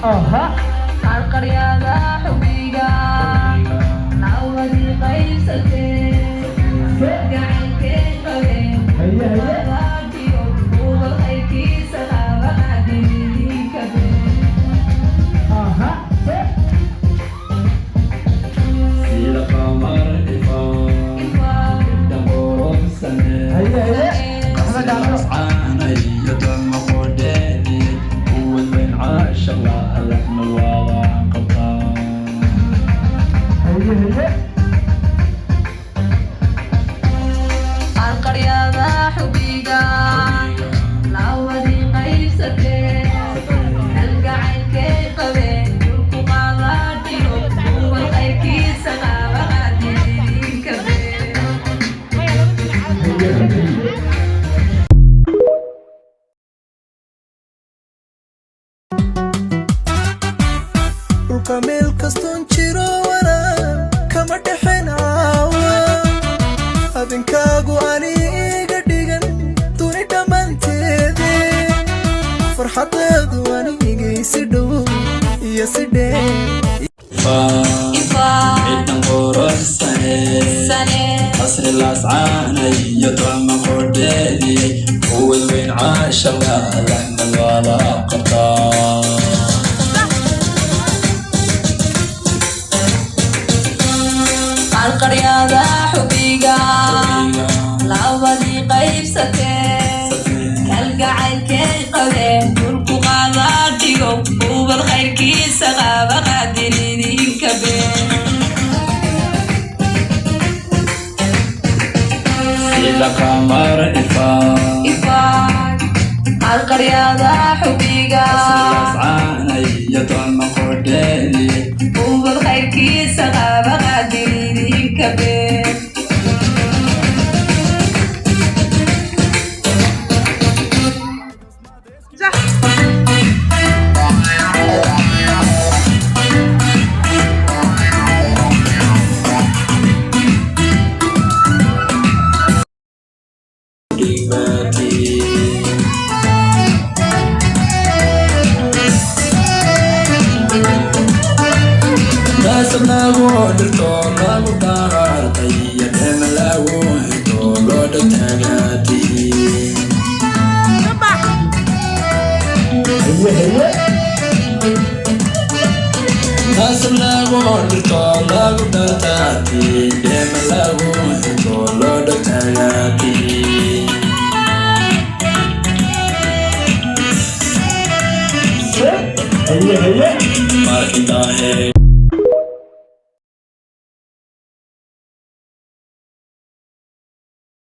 Aha. Qarqaryada xubiga lawadii qaybsatee gacankee qabeen. Haye haye. Qabaatiyo ubal khayrkiisa qaba qaadinidinka been. Aha. Sida qamar ifaa. Ifaa. Quruxsane. Haye haye. Caanayo dama qodheedi quwad weyn caashaqa alaxna waada qabtaa. Haye haye. Qarqaryada xubiga lawadii qaybsatee kalgacaylkay qabeen dhulku qaadaadhigo ubal khayrkiisa qaba qaadinidinka been. Haye haye. Dhulka meel kastoon jiro wanaag kama dhexin caawa habinkaagu ani iga dhigan duni dhammaanteede farxadeedu anigay si dhow iyo si dheer. Ifaa. Cidan quruxsane. Sane. Qasri laascaanayo dama qodheedi quwad weyn caashaqa alaxna waada qabtaa. Qarqaryada xubiga labadii qaybsatee kalgacaylkay qabeen dhulku qaadaadhigo ubal khayrkiisa qaba qaadinidinka been. Sida qamar ifaa. Ifaa. Qarqaryada xubiga. Laascaanayo dama qodheedi. Ubal khayrkiisa qaba qaadinidinka been. Dhigbaati. Nasab lagu dhirto lagu dhaartay dhema lagu hito loo dhagtaagaati. Haye haye. Nasab lagu dhirto lagu dhaartay dhema lagu hito loo dhagtaagaati. Haye haye. Markii daahe.